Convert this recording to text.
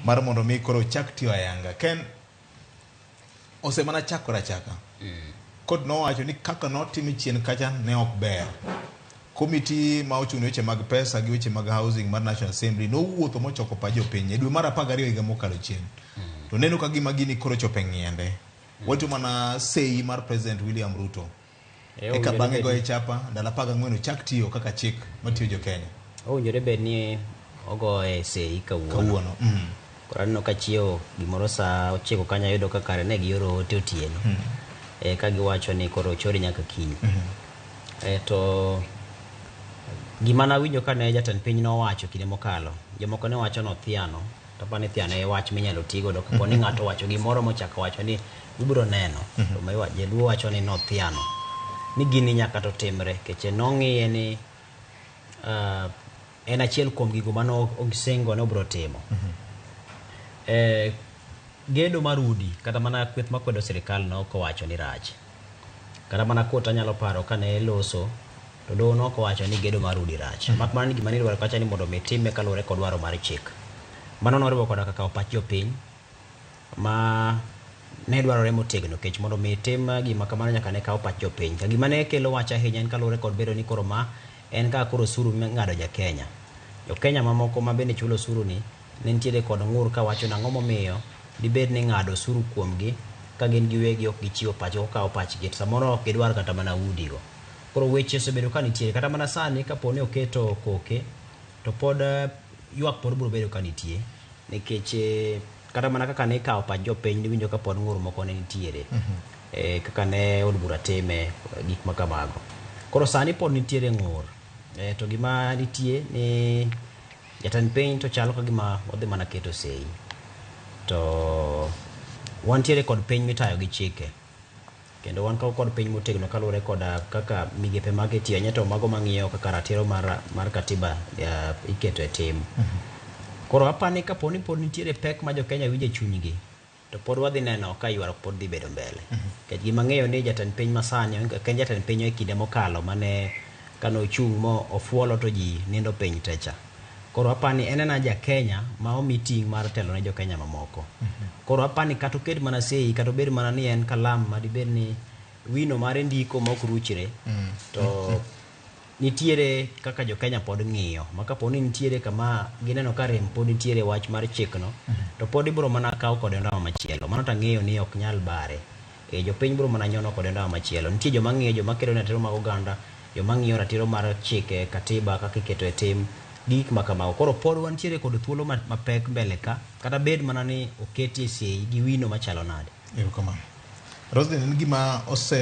Mar mondo mi koro chak tiyo ayanga. Ken osemana chakore achaka. Court nowacho ni kaka notime chien kacha ne ok ber. Komiti ma ochung' ne weche mag pesa gi weche mag housing mar National Assembly nowuotho mochoko pach jopiny e dwe mar 12 higa mokalo chien. To neno ka gima gini koro chopo e ng'iende. Warito mana sei mar President William Ruto. Eka bang'e goye chapa ndalo 14 ochak tiyo kaka chik matiyo jo Kenya. Owinjore bed ni ogoye sei kawuono. Kawuono. Koro aneno ka chiewo gimoro saa 9 kanyo ayudo ka kare ne gioro ote otieno. Ka giwacho ni koro ochore nyaka kiny. To gima nawinjo ka ne jatend piny nowacho kinde mokalo, jomoko ne wacho ni othiano, to apani thiano e wach minyalo ti godo kapo ni ng'ato owacho gimoro mochako wacho ni ubiro neno, to ma jaluo wacho ni nothiano. Ni gini nyaka to timre, keche nong'iye ni en achiel kuom gigo mane osingo ni obiro timo. Gedo mar udi, kata mana kweth makwedo sirikal ne ok owacho ni rach. Kata mana court anyalo paro kane loso, to doho ne ok owacho ni gedo mar udi rach. Mak mana ni gima nidwaro kacha ni mondo mi time kaluwore kod dwaro mar chik. Mano noriwo koda ka kawo pach jopiny ma ne dwarore motegno nikech mondo mi tim gima kamano nyaka ne kaw pach jopiny. To gima ne kelo wach ahinya en kaluwore kod bedo ni koro ma en kaka koro osuru ming'ado ja Kenya. Jo Kenya mamoko ma bende chulo osuru ni ne nitiere kod ng'ur kawacho ni ang'o momiyo dibed ni ng'ado osuru kuomgi ka gin giwegi ok gichiwo pachgi, ok okaw pachgi to samoro ok gidwar kata mana udigo. Koro weche osebedo ka nitiere kata mana sani kapo ni oketo koke to pod ywak pod biro bedo ka nitie nikech kata mana kaka ne ikawo pach jopiny niwinjo ka pod ng'ur moko ne nitiere kaka ne od bura time gik ma kamago. Koro sani pod nitiere ng'ur to gima nitie ni jatend piny to chalo ka gima odhi mana keto sei to wantiere kod piny mitayo gi chike kendo wan kod piny motegno kaluwore koda kaka migepe mage tiyo ahinya to mago mang'iyo kaka ratiro mar katiba iketo e tim. Koro apani kapo ni pod nitiere pek ma jo Kenya winjo e chunygi to pod wadhi neno ka ywaruok pod dhi bedo mbele. Nikech gima ang'eyo ni jatend piny masani ok en jatend piny e kinde mokalo mane kane ochung' mo ofuolo to ji nindo piny techa. Koro apani en ena ja Kenya ma omi ting' mar telo ne jo Kenya mamoko. Koro apani kata oket mana sei kata obed mana ni en kalam ma dibed ni wino mare ndiko ma ok ruchre to nitiere kaka jo Kenya pod ng'iyo ma kapo ni nitiere kama gineno ka rem pod nitiere wach mar chikno to pod ibiro mana kaw kode ondamo machielo. Mano to ang'eyo ni ok nyal bare. Jopiny biro mana nyono kode ondamo machielo. Nitie joma ng'iyo, joma kedo ne ratiro mag oganda, joma ng'iyo ratiro mar chike, katiba kaka iketo e tim gi gik ma kamago. Koro pod wantiere kod thuolo mapek mbele ka kata bed mana ni oketie sei gi wino machalo nade. Erokamano. Roslyn, en gima ose